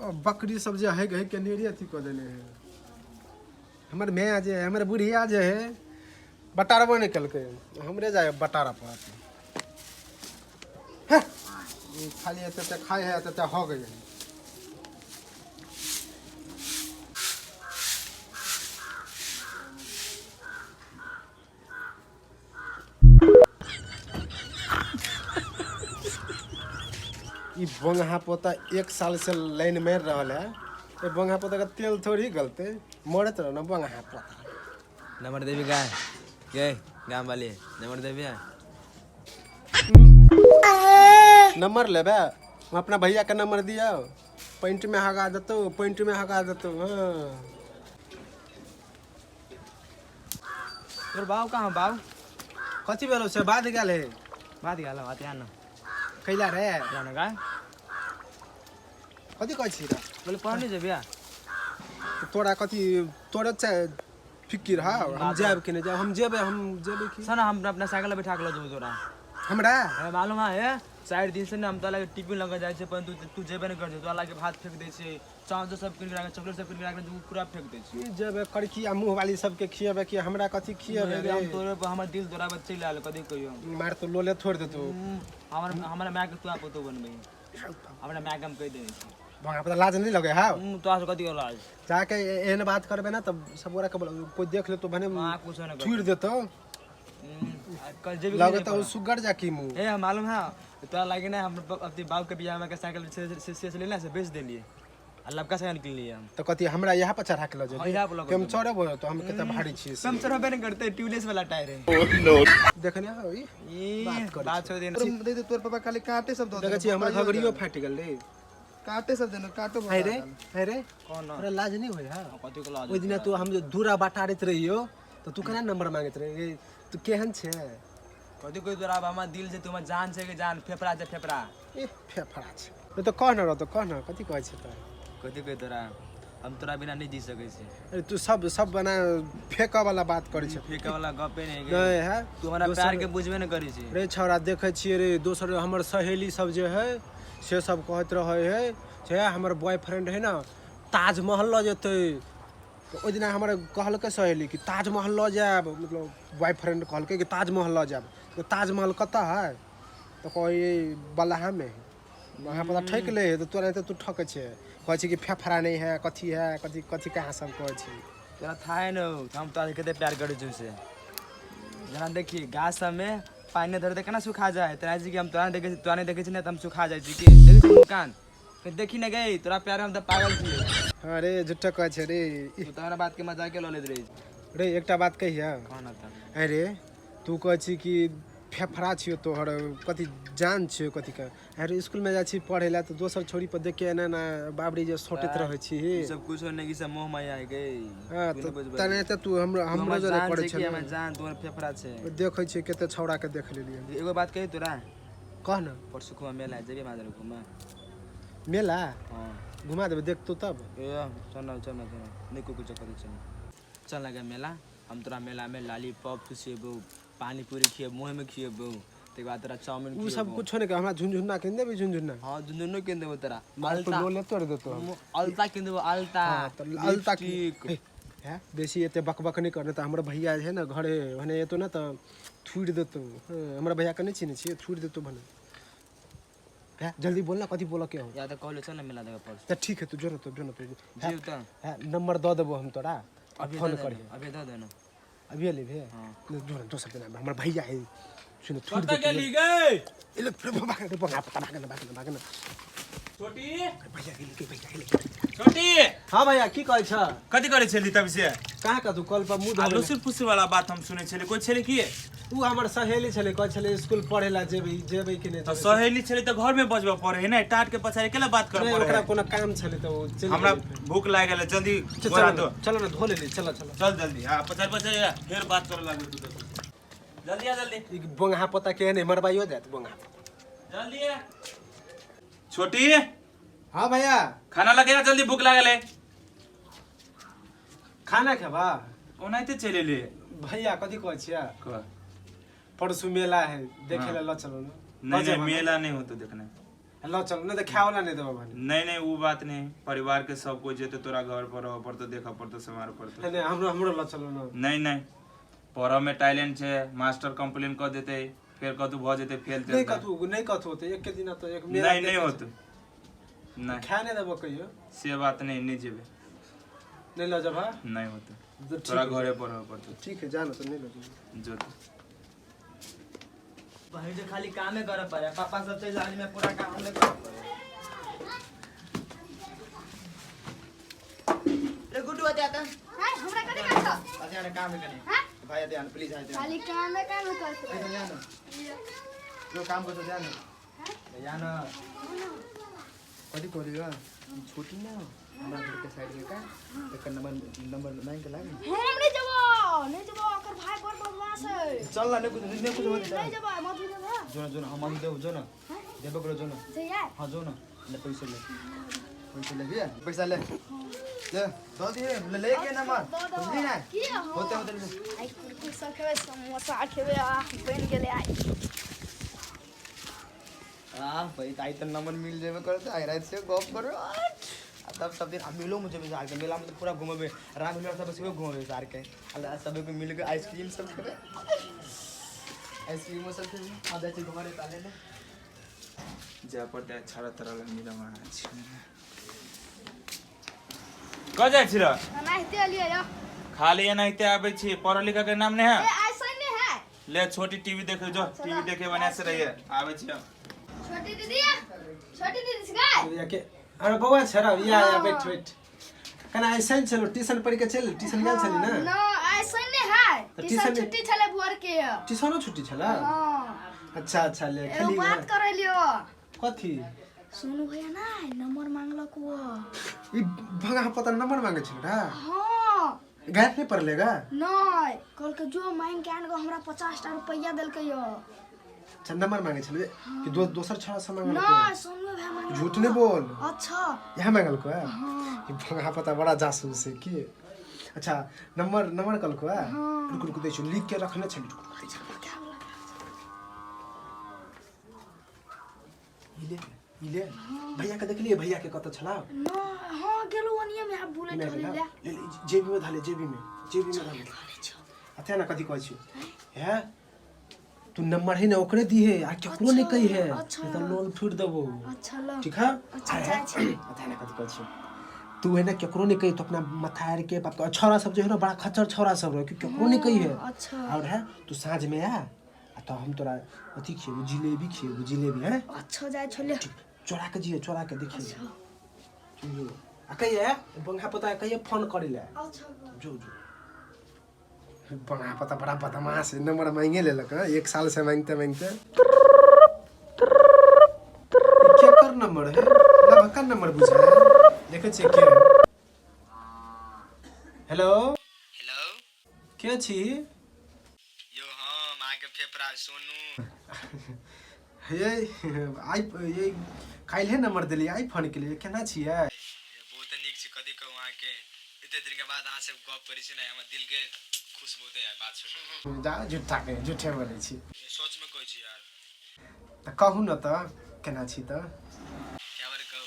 बकरी सब जे है है के नेरी अथी कऽ देने है। हमर माय जे है, हमर बुढ़िया जे है, बटारबो नहि केलकै, हमरे जाय बटारा पड़त। हे, ई खाली एते एते खाइ है, एते एते हगै है। ई बोंगहा पोता एक साल से लाइन मारि रहल है। ए बोंगहा पोता के तेल थोड़ी गलते, मरत रह ना बोंगहा पोता। नंबर देवी गाय गए गाम वाली नंबर देवी है। नंबर लेबे? हम अपना भैया के नंबर दिया, पैंट में हगा देतो, पैंट में हगा देतो। हाँ। तोर बाऊ कहाँ बाऊ? कथी भेलो से बाध गेल है? बात गेल बात यहाँ न। कैला रे? यहाँ न गाय। कथी कहै छी रे? बोले पढ़ने जेबे। तोरा कथी तोरे फिकिर है? हम जायब कि नहि जायब? हम जेबै, हम जेबै की? सर हम अपना साइकिल बैठा के लऽ जेबौ तोरा। हमरा? हमरा मालूम है 4 दिन से ने हम तोरा लगे टिफिन लऽ के जाइ छै, पर तू जेबे नहि करै छै। तोरा लगे भात फेंक दै छै, चावल सब किन के राखै, चॉकलेट सब किन के राखै, पूरा फेंक दै छै। ई जेबै करकी आ मुँह वाली सबके खिएबै कि हमरा कथी खिएबै रे? हम तोरे पर हमर दिल तोरा पर चलि आयल, कथी कहियौ। मार तो लोले थोड़ि देतौ। हमर हमरा माय के तोरा पुतोह बनबै, हमरा माय के हम कहि देने छी। भंगा पता लाज नहीं लगे है? तोरा से कथी लाज? जाके एहन बात करबे ना तब सब गोरा के बोला, कोई देख ले तो भने माँ कुछ ना छुड़ देतो। कल जेबी लगे तो सुगर जा की मुंह। ए मालूम है तोरा लागे ना हम अपने बाप के बियाह में के साइकिल से लेना से बेच देलिए आ लबका साइकिल किन लिए हम। तो कथी हमरा यहाँ पर चढ़ा के ल हाँ, यहाँ पर लऽ जेबी? हम चढ़बो तो हम कते भारी छी से। हम चढ़बे नहीं करते, ट्यूबलेस वाला टायर है। देखने हो ई ई बात करै बात छोड़ देना। दे दे तोर पापा खाली कांटे सब दो। देखै छी हमर घघरियो फाटि गेल रे। कांटे सब देनो कांटो है रे, है रे। कौन? तोरा लाज नहीं होय है? कथी के लाज? ओहि दिना तू हम जे दूरा बटारैत रहियो तऽ तू केना नंबर मांगैत रही? तू केहन छै? कथी कोई तोरा हमर दिल छै, तू हमर जान छै के जान, फेफड़ा छै फेफड़ा। ए फेफड़ा छै। नहि तऽ कह न रह, तऽ कह न कथी कहै छै तोरा? कथी कहै तोरा, हम तोरा बिना नहीं जी सकै छी। अरे तू सब सब बना फेंकऽ वाला बात करै छै। फेंके वाला गपे नहीं नहीं है। तू हमरा प्यार के बुझबे नहीं करै छी। रे छौड़ा देखै छियै रे, दोसर हमर सहेली सब जे है से सब कहैत रहै है से हमर बॉयफ्रेंड है ना ताजमहल लऽ जेतै। तऽ ओहि दिना हमर कहलकै सहेली कि ताजमहल लऽ जायब, मतलब बॉयफ्रेंड कहलकै कि ताजमहल लऽ जायब। तऽ ताजमहल कतऽ है? तऽ कहै बलहामे है। वहाँ पर ठकि लै है तऽ तोरा तऽ तू ठकै छै, कहै छै कि फेफड़ा नहि है, कथी है, कथी कथी कहाँ सब कहै छै। तोरा था है न हम तोरा कते प्यार करै छियौ से। जेना देखी गाछ सबमे पानि नहि धरतै केना सुखा जाइ, तेना छै कि हम तोरा नहि देखै छी, तोरा नहि देखै छी ने तऽ हम सुखा जाइ छी। की देखै छी मुस्कान देखी ने गई, तोरा प्यार हम तऽ पागल छियै। हाँ रे झूठा कहै छै रे। तू तऽ हमरा बात के मजाके लऽ लैत रहै। रे एकटा बात कहिया? कहना तऽ। अरे तू कहै छी कि फेफड़ा छियौ तोहर, कथी जान छियौ कथी के? अरे स्कूल में जाइ छी पढ़ै लए तऽ दोसर छोरी पर देख के एना एना बाबरी जे सोटैत रहै छी। ई सब कुछो नहि, ई सब मोह माया है गई। हाँ तू नहि बुझबै। तने तऽ तू हमरो तू हमरो हमर जरे जान करै छै छै कि ने। हमर जान तोहर फेफड़ा छै। देखै छियै कते छौड़ा के देख लेलियै। एगो बात कही तोरा? कह न। परसू खुमा मेला है, जेबी मादर घूमे? मेला? हाँ। घुमा देबै देखतौ तब। ए चल न, चल न, चल न, नहि कोइ कुछो करै, चल चल लगे मेला। हम तोरा मेला में लॉलीपॉप खिएबौ, पानी पूरी खिएबौ, मुँह में खिएबौ, तकर बाद तोरा चाउमीन उ सब खिएबौ। कुछो नहि, हमरा झुनझुन्ना किन देबी? झुनझुन्ना? हाँ झुनझुनो किन देबौ तोरा। मार तो अलता लोले तोड़ देतो हम। अलता किन देबौ, अलता। हाँ, तऽ अलता की लिपस्टिक। हे, हे, बेसी एते बकबक नहि कर, नहि तऽ हमर भैया जे है ने घरे भने एतो ने तऽ थूड़ि देतौ। हँ, हमरा भैया के नहि चिन्है छियै? थूड़ि देतौ भने। हे, जल्दी बोल ना, कथी बोलऽ के हो? या तऽ कहलो चल ना मेला देखे परसू। तऽ ठीक है, तू जो ना, तू जो ना, तू जो। जेब तऽ। हे, नंबर दऽ देबो हम तोरा, अभी फोन दऽ दे करिहे। ना, अभी दऽ दे ना। अभिये लेबे? हाँ। जो ना, दोसर दिन हमर भैया है सुन थूड़ि कतऽ देतौ। गेली गै? ए ले, फिर भाग रे, भाग भाग भाग भाग भाग ना। छोटी। भैया गेली के, भैया गेली। छोटी। हाँ भैया, की कहै छ? कथी करै छली तब से? कहाँ कतू कल पर मुँह आ धोबै। लुसुर फुसुर वाला बात हम सुनै छली, कोइ छलै की? उ हमर सहेली छलै, कहै छलै स्कूल पढ़े ला जेबै, जेबै कि नहि तऽ जेबै। सहेली छलै तऽ घर में बजबऽ पड़े है ने, टाट के पछाड़ी केला बात करऽ नहि पड़े ओकरा है? कोनो काम छलै तऽ ओ चलि हमरा गेलै। भूख लागि गेलै, जल्दी चल बोरा न, दो। चल न, धो लेली, चल चल। चल जल्दी। हाँ पछाड़ी पछाड़ी आ, फेर बात करऽ लागबै तू दोसर। जल्दी आ जल्दी। ई बोंगहा पोता केहन है, मरबाइयो देत बोंगहा। जल्दी आ छोटी। हाँ भैया। खाना लगे आ जल्दी, भूख लागल है। खाना खेबा? ओनाहिते चलि एलियै। भैया कथी कहै छियै? कह। परसू मेला है, देखे हाँ। ला लऽ चलो ना। नहीं लऽ नहीं जेबा ना? मेला नहीं होतो देखने। ल चल नहीं तो खाए वाला नहीं देबा भने। नहीं नहीं, वो बात नहीं, परिवार के सब कोई जेते तोरा घर पर रह पड़तो, देखऽ पड़तो, सम्हार पड़तो। नहीं हमरो हमरो ल चल ना। नहीं नहीं, पढ़ऽ में टैलेंट छै, मास्टर कंप्लेन कऽ देतै, फेर कतू भऽ जेतै फेल नहीं तेल। कथू नहीं कथू होते एक के दिन तो एक मेला। नहीं नहीं होतौ, नहीं खाए नहीं देबो कहियो। से बात नहीं, नहीं जेबै। नहीं ल जबा। नहीं होतौ। तो तोरा ठीक। घरे पर रह पड़तो। ठीक है, जाना तो नहीं ल जबा। जो भाई जो खाली कामे करे पड़े, पापा सब चलि जाय में पूरा काम हमरे करे पड़े। रे गुड्डू आते आता। हैं, हमरा कथी काम छौ? आते आने, काम है कनी। हैं? भाई आते आने, प्लीज आते आने। खाली कामे कामे करते। ऐसे जाना, जो काम करतो जाना जाना। कथी कहलियो? छोटी ना हमरा घर के साइड में का एकर नंबर नंबर मांग के लाग। हम नहीं जबो, नहीं जबो, ओकर भाई बड़ बदमाश है। चल ना, नहीं कुछ नहीं कुछ होते। नहीं जबो, मधु जबो। जो ना, जो ना, हम देव, जो ना देबो करो, जो ना। जइया। हाँ, जो ना, ले पैसा ले, पैसा ले भैया, पैसा ले ले दो दिए ले ले के नंबर। दो दो। बुझली ना? की हाँ। होते होते ले। आई कुरकुर सब खेबै, समोसा खेबै, आ बनि गेलै आई। आ भाई आई तो नंबर मिल जेबे करते, आई रात से गप करो आ तब सब दिन हम मिलो मुझे भी के मेला में तो पूरा घूमेबे, राम मिलो सब से घूमेबे सार के आ सब को मिल के आइसक्रीम सब खेबे, आइसक्रीम सब खेबे। आ जाइ छी घरे ताले ने। जाय पड़तै छाड़ा तोरा लग मिलऽ कह जाइ छी र। एनाहिते एलियै यौ। खाली एनाहिते आबै छी, पढ़ऽ लिखऽ के नाम नहीं ए है। ऐसा नहीं है। ले छोटी टीवी देखे जो, टीवी देखे बना से रहिए, आबै छी हम। छोटी दीदी, छोटी दीदी से गाय। या के अरे बौआ छे रे, या या बैठ बैठ। कना ऐसे छलो ट्यूशन पढ़ के चल, ट्यूशन गेल छली ना? न ऐसा नहीं है। तऽ ट्यूशन ट्यूशन छुट्टी छले भोर के। ट्यूशनो छुट्टी छला? हाँ। अच्छा अच्छा, ले एगो खेली। बात करे लियो। कथी? सोनू भैया ना नंबर मांगलक वो। ई भगा पता नंबर मांगे छल रा? हाँ। गायब नहीं पड़लेगा? नहीं, कल के जो मांग के आन गो हमरा 50 टा रुपया देलकै यो। अच्छा, नंबर मांगे छल कि दोसर छड़ा से मांगल? नहीं, सोनू भैया मांगलक। झूठ नहीं बोल। अच्छा। यहाँ मांगल को है? हाँ। ई भगा पता बड़ा जासूस है की। अच्छा, नंबर नंबर कल को है? रुक रुक, दै छी, लिख के रखने छली, रुक रुक दै छी। ई ले, ई ले। भैया के देखलिए, भैया के कत छला? न हाँ, गेलो ओनिए में, आब बुलेट नहि हली गेला? ले। ले ले, जेबी में धले, जेबी में, जेबी में धले। अथे ना कथी कहै छी हे, तू नंबर है ना ओकरे दी है आ केकरो नहीं कही है। अच्छा। नहीं तो लोल फूट देबो। अच्छा ल। ठीक है। अच्छा, जाइ छी। अथे ना कथी कहै छी, तू है ना केकरो नहीं कही, तो अपना मथार के बाप के छौड़ा सब जो है ना बड़ा खच्चर छौड़ा सब रहे कि केकरो नहीं कही है। अच्छा। और है तू साँझ में आ आ तो हम तोरा अथी खिएबो, जिलेबी खिएबो, जिलेबी है। अच्छा, जाइ छले। चोरा के जिए, चोरा के देखिए जो आ कहिए बंगा पता कहिए फोन करी ले। अच्छा। जो जो बंगा पता बड़ा बदमाश है, नंबर मांगे लेलक हँ, एक साल से मांगते मांगते। केकर नंबर है? लभका नंबर बुझा देखे छियै के है। हेलो। हेलो। के छी? यो हम अहाँके फेफड़ा सोनू। हे आई ये काल्हे नंबर देलियै, आई फोन केलियै, केना छियै? बहुत नीक छी। कथी कहू अहाँके, एते दिन के बाद अहाँ से गप करै छी ने, हमर दिल के खुश बहुते है बात सुन। जा झूठा के झूठे बोलै छी। सच में कहै छी यार। तऽ कहू ने तऽ केना छी तऽ? क्या बार कहू,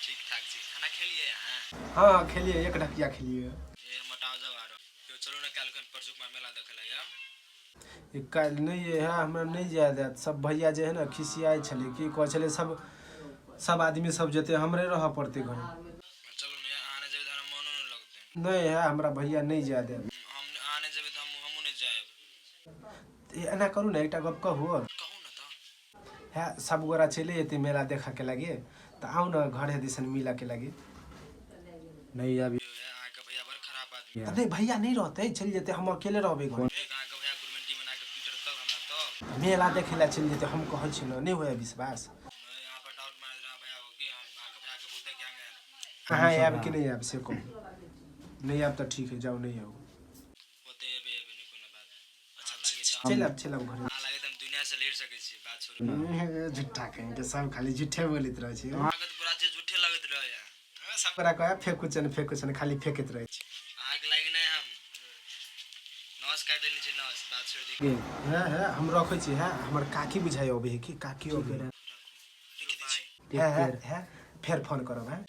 ठीक ठाक छी। खाना खेलिए अहाँ? हँ खेलियै, एक ढकिया खेलियै। ए मोटाओ जाओ आरो यो, चलू ने काल्हि परसू मेला देखै लए यौ। ई काल्हि नहि है, हमरा नहि जाय देत सब। भैया जे है ने खिसियाइ छलै की कहै छलै, सब सब आदमी सब जेतै, हमरे रहऽ पड़तै घरे। चलू ने, अहाँ नहि जेबै तऽ हमरा मनो नहि लगतै। नहि है, हमरा भैया नहि जाय देत। हम अहाँ नहि जेबै तऽ हमहूँ नहि जायब। एना करू ने, एकटा गप कहू? कहू ने तऽ। है सब गोरा चले जेतै मेला देखऽ के लागे तऽ आउ ने घरे दिसन मिलऽ के लागे। नहीं अभी। यो अहाँके भैया बड़ खराब आदमी। तऽ नहि, भैया नहि रहतै, चलि जेतै, हम अकेले रहबै घरे। अहाँके भैया गुरमेंटी बना के पीटर तब हमरा तब। मेला देखै लए चलि जेतै, हम कहै छी ने, नहि होइए विश्वास? अहाँ पर डाउट मारैत रहा भैया हो कि हम अहाँके भैया के बहुते ज्ञान है। अहाँ आयब कि नहि आयब से कहू। नहि आयब तऽ ठीक है, जाउ, नहि आउ। होते एबे एबे, नहि कोनो बात। अच्छा लागे तऽ चलि आयब, चलि आयब घरे। अहाँ लागे तऽ हम दुनिया से लड़ि सकै छी, बात छोड़ू। झूठा कहीं के सब खाली झूठे बोलैत रहै छै। अहाँके तऽ पूरा चीज झूठे लगैत रहैया। सब गोरा कहे फेकू छन, फेकू छन, खाली फेकैत रहै छै। अहाँके लागे नहि हम नस काटि लेने छी नस, बात छोड़ि दी। है है हम रखै छी। है हमर काकी बुझाइ अबै है कि काकी अबै है। भाई। है, है, है, फेर फोन करब है।